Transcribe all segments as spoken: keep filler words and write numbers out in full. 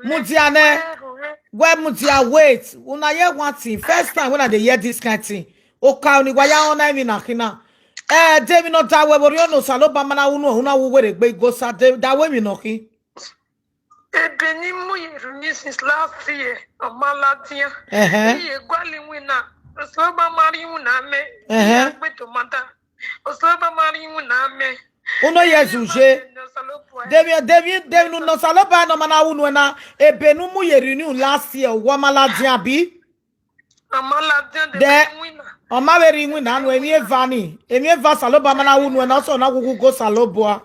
Mudia ne. Where Mudia, wait. Una hear one thing. First time when I dey hear this kind thing. Oka oni waya ona mi na kina. Eh, Demi no da we wori ono Saloba mana unu, una wu were gbe go sa de, da we mi no ki. Ebe ni mu yeru ni since last year. Omaladia. Eh. Iye gwali wina. Saloba mari wina me. Eh. Gbe to mata. Saloba mari wina me. Uno Yesu je. Demi, Demi, Demi no Saloba no mana unu na. Ebe nu mu yeru ni last year. Wa maladia bi. Omaladia de De- wina. Oma were wina no emi eva ni. Emi eva Saloba mana unu na so na gugu go Saloba.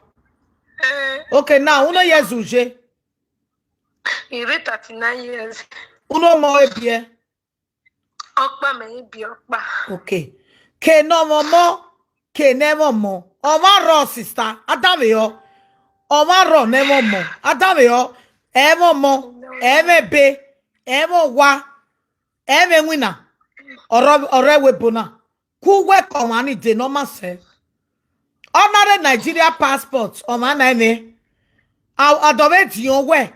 Eh, Okay, now uno Yesu je. iri thirty-nine years. Uno mo ebie. Okpa me ibi okpa. Okay. Ke no mo mo, ke ne mo mo. Oma ro sister, adame yo. Oma ro ne mo mo, adame yo. E mo mo, e me be, e mo wa, e me wina. Oro oro we bona. Ku we ko ma ni de no ma se. Honorary Nigeria passport, oma na me. Aw adobe di o we.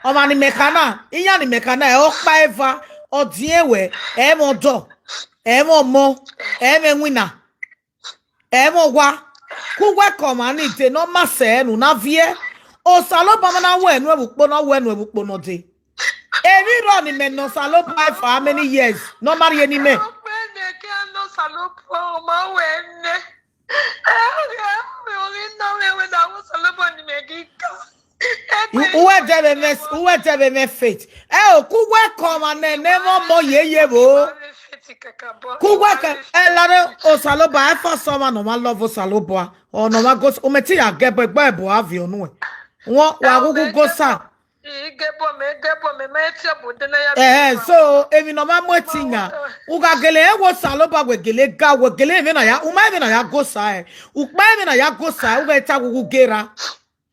Oma ni mekana, iya ni mekana e o pa eva, o di e we, e mo do, e mo mo, e me wina. E mo wa. Ku we ko ma ni de no ma se nu na vie. O Saloba mana we nu e bu po no we nu e bu po no de. Emi ro ni me no Saloba for how many years? No marry any man. Okpa me ke no Saloba ma wene. Eh, ori no me we da wo Saloba ni me gika. Uwe debe me, uwe debe me faith. E o ku we ko ma ne ne mo mo ye ye bo. Ku we ka e la re o Saloba e for so ma no ma love o Saloba. O no ma go o me ti ya ge gbe gbe bo avi onu e. Won wa gugu go sa. Igebo me, igebo me, me ti obu de na ya. Eh, so emi no ma mo ti nya. Uga gele e wo Saloba we gele ga we gele me na ya. Uma me na ya go sa e. Ukpa me na ya go sa. Uga eta gugu gera.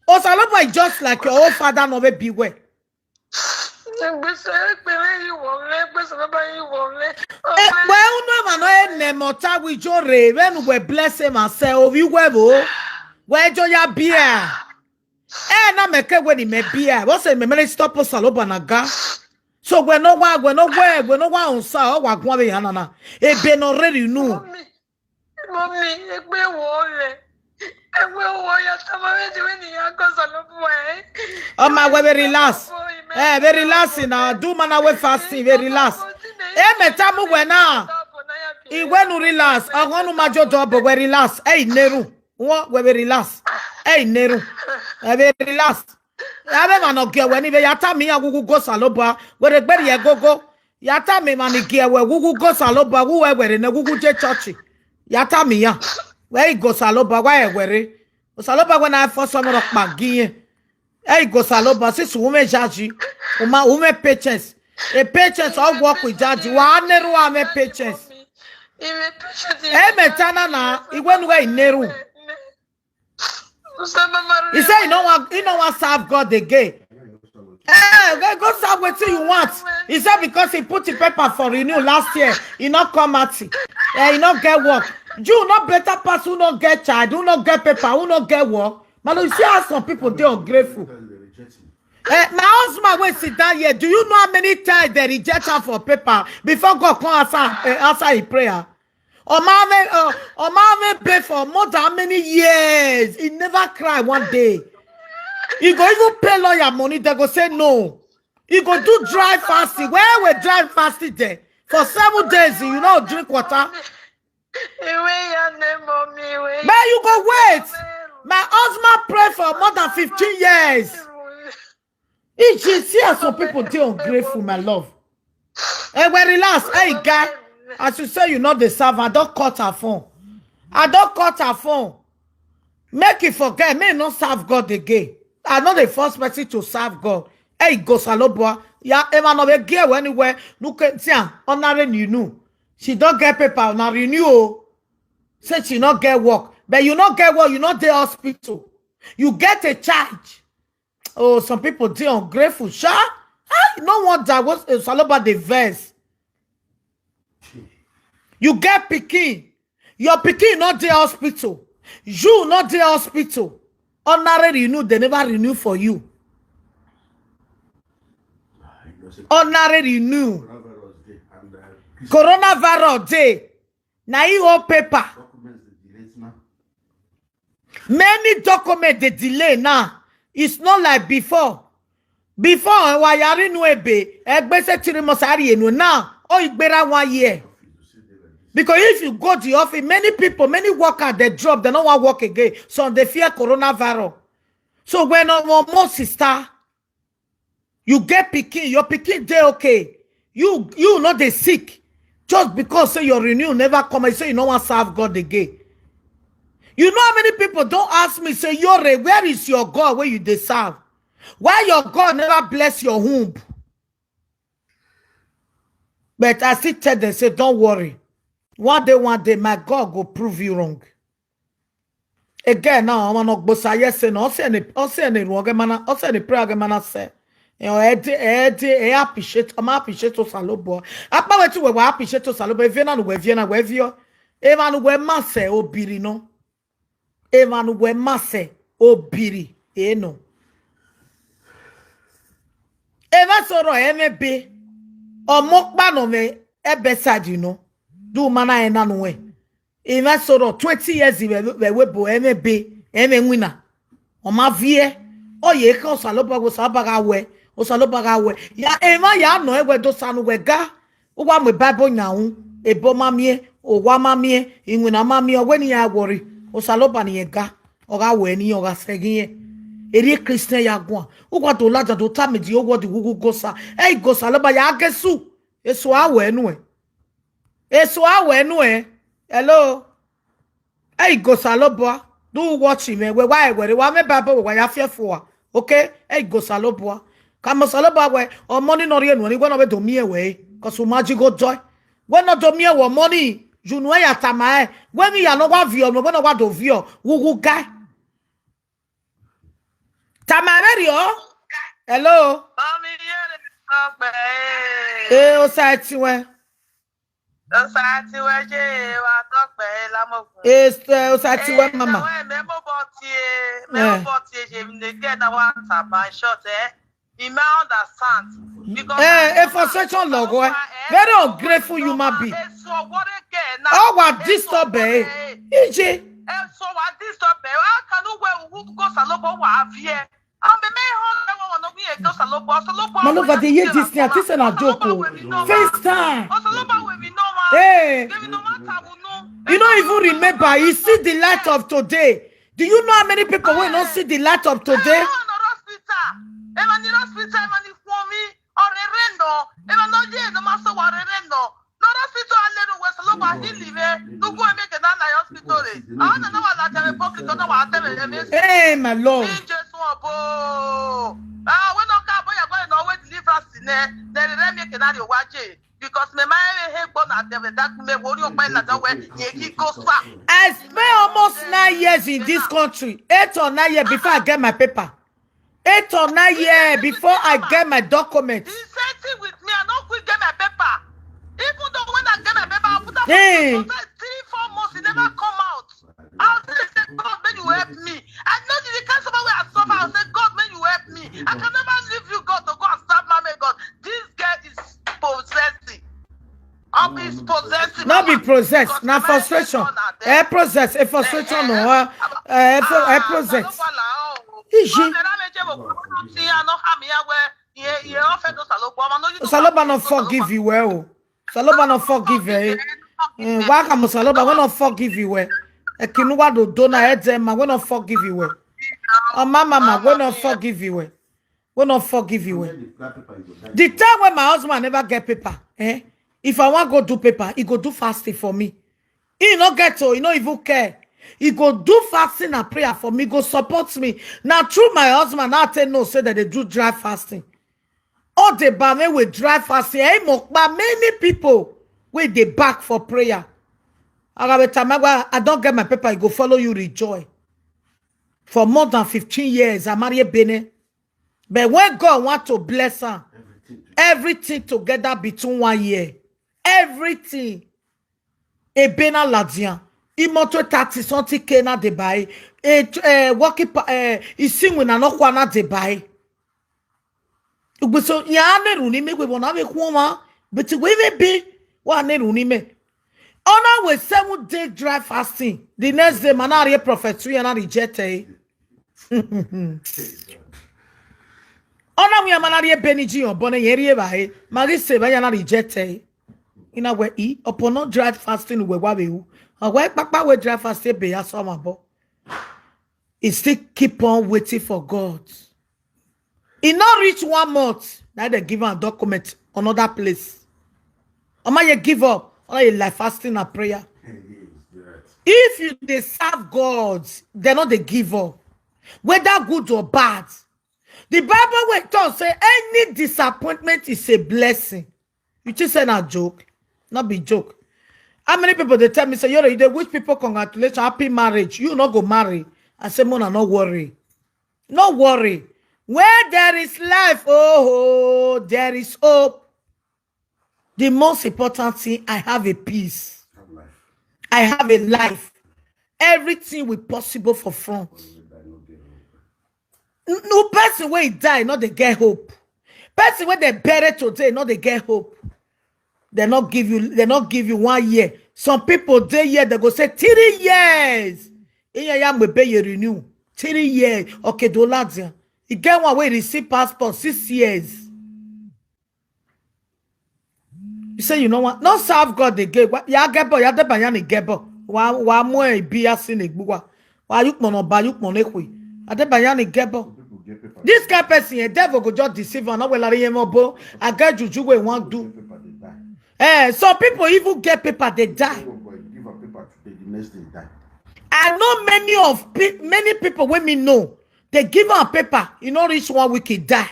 O Saloba is just like your own father no be be we. Egbe so, egbe me yi wo me, egbe so baba yi wo me. E we unu ma no e ne mo ta wi jo re. We nu we bless him and say o wi we bo. We jo ya bia. E na me ke we ni me bia. Wo se me me stop o Saloba na ga. So we no wa, we no we, we no wa on sa o wa gwa be ya na na. E be no ready nu. Mommy, mommy, egbe wo le. Egbe wo ya tama we di we ni ya go Saloba e. Oh my, we be relax. Eh, be relax now. Do man away fasting, be relax. E me tamu we na. Iwe nu relax. Ahonu majo do bo we relax. Hey, neru. Won we be relax. Hey, neru. E be relax. Abe ma no ge we ni be ya ta mi ya gugu go Saloba. We re gbe ye gogo. Ya ta mi ma ni ge we gugu go Saloba. Wu we we re ne gugu je church. Ya ta mi ya. We i go Saloba wa e we re. O Saloba we na for some ro pa gi yen. E i go Saloba si su ume jaji. Uma ume patience. E patience o work with jaji. Wa neru wa me patience. Ime patience. E me tana na iwe nu we neru. He say he no wan, he no wan serve God again. Eh, go, go serve wetin you want. He said because he put the paper for renew last year, he no come out. Eh, he no get work. You no better pass who no get child, who no get paper, who no get work. Malo, you see how some people dey ungrateful. Eh, my husband wey sit down here, do you know how many times they reject am for paper before God come answer, uh, answer him prayer? Omame, uh, Omame pay for more than how many years? He never cry one day. He go even pay lawyer money, they go say no. He go do dry fasting. Where we dry fasting there? For seven days, you no drink water. Iwe ya ne mommy we. But you go wait. My husband pray for more than fifteen years. If you see how some people dey ungrateful, my love. Hey, well, relax. Hey, guy. As you say, you know the serve. I don't cut her phone. I don't cut her phone. Make it forget. Me no serve God again. I know the first person to serve God. Hey, go Saloba. Yeah, Emma no be gear anywhere. Look at here. Honoring you know. She don't get paper. Now renew. Say she not get work. But you not get work. You not dey hospital. You get a charge. Oh, some people dey ungrateful, sha. Hey, no wonder what uh, Saloba dey vex. You get pikin, your pikin not dey hospital, you not dey hospital. Honorary, you know they never renew for you. Honorary new coronavirus day. Na e hold paper. Many documents dey delay now. It's not like before. Before, eh, wayari nu ebe, egbese three months ari enu. Now, o igbera one year. Because if you go the office, many people, many workers, they drop, they no wan work again. So they fear coronavirus. So when no more sister, you get pikin, your pikin dey okay. You, you no dey sick. Just because say your renewal never come, I say you no wan serve God again. You know how many people don ask me, say, "Yore, where is your God wey you dey serve? Why your God never bless your womb?" But I still tell them, say, "Don't worry. One day, one day, my God go prove you wrong." Again, now, I wanna go say, yes, no, ose ne, ose ne, ruoge mana, ose ne, prayer ge mana se. You know, ede, ede, e appreciate, I'm appreciate Osalobo. Apa wetin we, we appreciate Osalobo. Eviena nu, we viena, we vio. Ema nu we mase obiri no. Ema nu we mase obiri, eh, no. Ema soro eme be. Omo pa no me, ebe side, you know. Do mana ena nu we. Ema soro twenty years we, we, we bo eme be, eme wina. Oma vie. Oye ke Osalobo go sabaga we. Osalobo ga we. Ya ema ya no ewe do sanu we ga. Uwa me Bible nyawu. Ebo mamie, owa mamie, inwina mamie, owe ni ya worry. Osalobo ni ega. Oga we ni, oga segin ye. Eri Christian ya gwa. Uwa do laja do ta me di owo di gugu gosa. Ei gosa loba ya gesu. Eso awe nu e. Eso awe nu e. Hello. Ei gosa loba. Do watch me. We wa e were. Wa me Bible we wa ya fearful. Okay? Ei gosa loba. Kamo Saloba we, o money no rie no ni we no we do mi e we. 'Cause umaji go joy. We no do mi e we money. You know ya tamae. We mi ya no wa vio, we no wa do vio. Wu wu guy. Tamare rio. Hello. Mami, here is talk, eh. Eh, o sa ti we. Osati weje wa tokpe lamogun. Este, osati we mama. We me mo botie, me mo botie je mi dey get na wa taba short, eh. You may understand. Because eh, a frustration logo, eh. Very ungrateful human being. So what again? Oh, what disturb, eh? Ije. Eh, so what disturb, eh? How can you go Salobo wa vie? Malova, they hear this thing. I think say na joke o. First time. Hey. You don't even remember. You see the light of today. Do you know how many people will not see the light of today? Hey, my Lord. Because me my head born at the that me worry on my that way. I spent almost nine years in this country, eight or nine years before I get my paper. Eight or nine years before I get my document. The same thing with me. I don't quick get my paper. Even though when I get my paper, I put up hey. Three, four months, it never come out. I was say, God, may you help me. I know the kind of way I suffer. I say, God, may you help me. I can never leave you, God, to go and serve my God. This girl is possessing. Not be process, na frustration. Eh, process, a frustration, no, eh, eh, process. Easy. Saloba no forgive you well. Saloba no forgive you. Eh, why come Saloba we no forgive you well? E kinu wa do do na e de ma we no forgive you well. Oh, mama, ma we no forgive you well. We no forgive you well. The time when my husband never get paper, eh? If I want go do paper, he go do fasting for me. He no get to, he no even care. He go do fasting and prayer for me, go support me. Now, through my husband, I tell no say that they do dry fasting. All the bame with dry fasting, eh, many people where they back for prayer. I don't get my paper, I go follow you, rejoice. For more than fifteen years, I marry a Benin. But when God want to bless her, everything together between one year, everything. Ebena ladian, imoto thirty something k na dey buy. E, eh, working pa, eh, isinwi na no kwa na dey buy. Ugbe so ya ne ru ni me we bona we kuma. But we we be wa ne ru ni me. Ona we seven day dry fasting. The next day, mana ri prophet tu ya na reject e. Ona we mana ri beniji on bona ye ri ba e. Magi se ba ya na reject e. Ina we e upon no dry fasting we wa we u. Awe papa we dry fasting be ya so ma bo. He still keep on waiting for God. E no reach one month, now they give am document another place. Oma ye give up. Ona ye like fasting and prayer. If you dey serve God, they no dey give up. Whether good or bad. The Bible wey talk say any disappointment is a blessing. You just say na joke, not be joke. How many people they tell me say, "Yoro, you dey wish people congratulations, happy marriage. You no go marry." I say, "Mona, no worry. No worry. Where there is life, oh, there is hope. The most important thing, I have a peace. I have a life. Everything will possible for front." No person wey die, no dey get hope. Person wey dey bury today, no dey get hope. They not give you, they not give you one year. Some people dey here, they go say three years. Iya ya mebe ye renew. Three years. Okay, do ladia. You get one wey receive passport six years. You say you know what? No serve God again. Wa- Ya gebo, ya deba ya ni gebo. Wa wa mo e bi ya sin egbuwa. Wa you kpono ba you kpono ekwe. Adeba ya ni gebo. This kind person, a devil go just deceive and we lari yemo bo. I get juju we want do. Eh, some people even get paper, they die. Give a paper today, the next day die. I know many of pe- many people when me know they give am paper, e no reach one week, e die.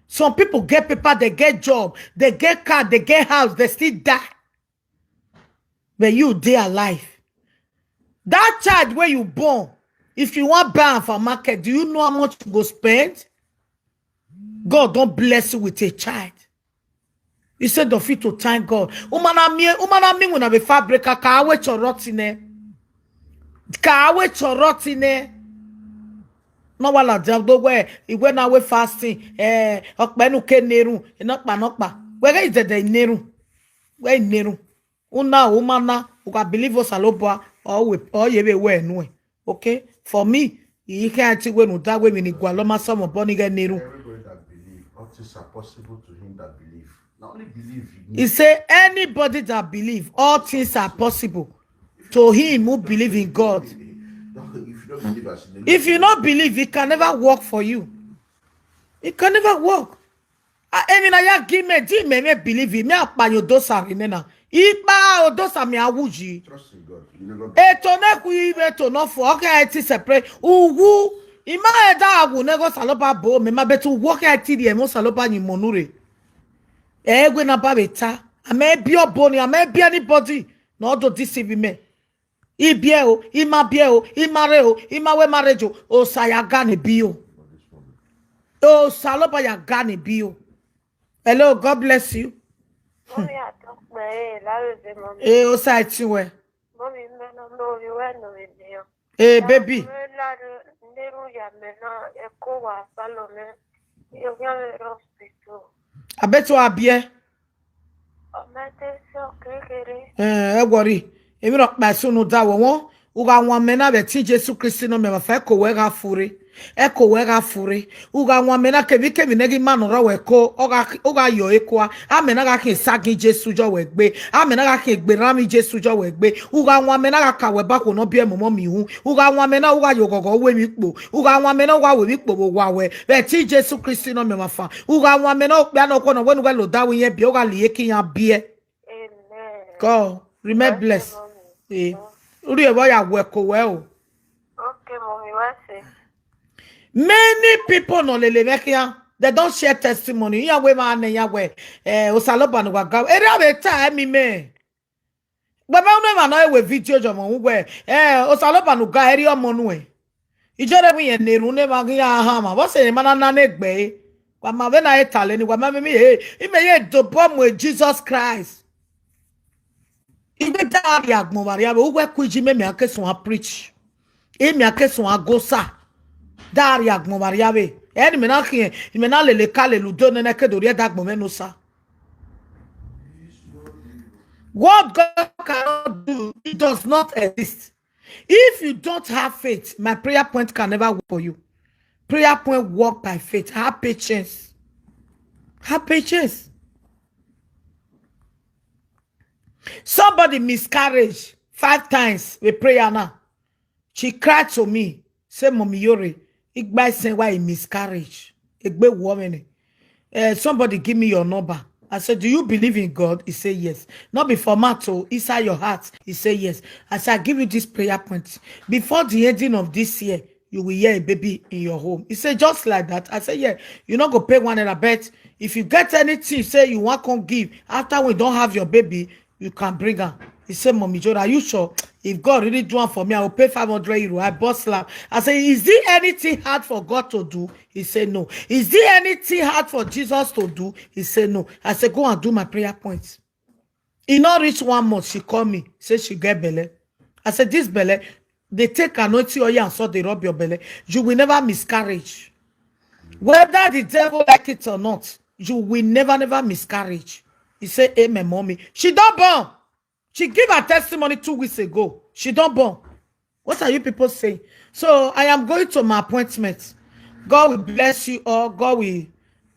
Some people get paper, they get job, they get car, they get house, they still die. But you dey alive. That child where you born, if you want buy am for market, do you know how much you go spend? God don't bless you with a child. You said of it to thank God. Umana mi, umana mi wuna be fabrica ka awe chorotine. Ka awe chorotine. No wala jam do we iwe na we fasting. Eh, okpenu ke neru. Inokpa nokpa. We ga ijede neru. We neru. Una umana uga believe Osalobua or we or ye be we nu. Okay? For me, he can't wenu that way when he go aloma some boni get neru. Everybody that believe, all things are possible to him that believe. Not only believe, you He say anybody that believe, all things are possible to him who believe in God. If you don't believe, as in If you not believe, it can never work for you. It can never work. Ah, emi na ya gi me di me me believe me apa yo dosa ri me na. Ipa o dosa me awuji. Trust in God. You never Eto ne ku ibe to no fo. Okay, I ti separate. Uwu. Ima eda awu ne go saloba bo me ma betu wo ke ti di emo saloba ni monure. Egwe na ba beta. Ame bi oboni, ame bi anybody. No do deceive me. Ibie o, ima bie o, imare o, imawe marriage o. Osaya gani bi o. Osaloba ya gani bi o. Hello, God bless you. Mommy, I talk my head. That was the mommy. Eh, osa etiwe. Mommy, no, no, no, you were no in there. Eh, baby. Neru ya me na eko wa follow me. You can hospital. I bet you are beer. Ọmọdé sọ kékeré. Eh, e worry. Emi ro pa sunu da wo won. Uga won me na be ti Jesu Kristi no me ma fe ko we ga fure. E ko we ga fure. Uga won me na kebi kebi ne gi manu ro we ko. Uga uga yo e ko a. Ame na ga kin sa gi Jesu jo we gbe. Ame na ga kin gbe rami Jesu jo we gbe. Uga won me na ga ka we ba ko no bi e mo mo mi hu. Uga won me na uga yo gogo we mi po. Uga won me na uga we mi po bo wa we. Be ti Jesu Kristi no me ma fa. Uga won me na ukpe ano ko no wenu ga lo da we yen bi uga liye ki yan bi e. Amen. Go. Remain Thank you, blessed. Mommy. Eh. Uri e wa ya we ko we o. Okay, mommy, what say? Many people no lele mekia. They don't share testimony. Ya we ma ne ya we. Eh, Osaloba no wa ga. Ere abe ta emi me. Baba unu ma no e we video jo mo we. Eh, Osaloba no ga eri omo nu e. Ijere mi yen neru ne ma gi ya ha ma. Bo se ma na na ne gbe. Wa ma be na e tale ni wa ma me mi e. Ime ye do bo mo Jesus Christ. Ibe dari agbon bari abe uwe kuji me mi ake sun a preach. E mi ake sun a gosa. Dari agbon bari abe. Eni me na kien, me na lele ka le ludo ne ne ke do ri e dagbo me no sa. What God cannot do, it does not exist. If you don't have faith, my prayer point can never work for you. Prayer point work by faith. Have patience. Have patience. Somebody miscarriage five times with prayer now. She cried to me, say, "Mommy Yore, igba isen why he miscarriage." Egbe woman. Uh, somebody give me your number. I said, "Do you believe in God?" He said, "Yes." Not be format, oh, inside your heart. He said, "Yes." I said, "I give you this prayer point. Before the ending of this year, you will hear a baby in your home." He said, "Just like that?" I said, "Yeah, you not go pay one naira, but if you get anything, say you want come give, after we don't have your baby, you can bring her." He said, "Mommy Joe, are you sure? If God really do one for me, I will pay five hundred euro." I bust laugh. I said, "Is there anything hard for God to do?" He said, "No." "Is there anything hard for Jesus to do?" He said, "No." I said, "Go and do my prayer points." E not reach one month, she call me, say she get belle. I said, "This belle, they take anointing oil and so they rub your belle. You will never miscarriage. Whether the devil like it or not, you will never, never miscarriage." He said, "Amen, mommy." She don't born. She give her testimony two weeks ago. She don't born. What are you people saying? So I am going to my appointment. God will bless you all. God will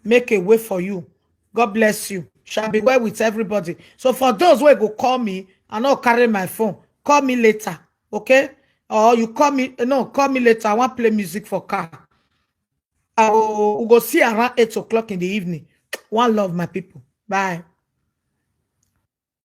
make a way for you. God bless you. Shall be well with everybody. So for those who go call me, I not carry my phone. Call me later, okay? Or you call me, no, call me later. I want play music for car. I will, we go see around eight o'clock in the evening. One love, my people. Bye.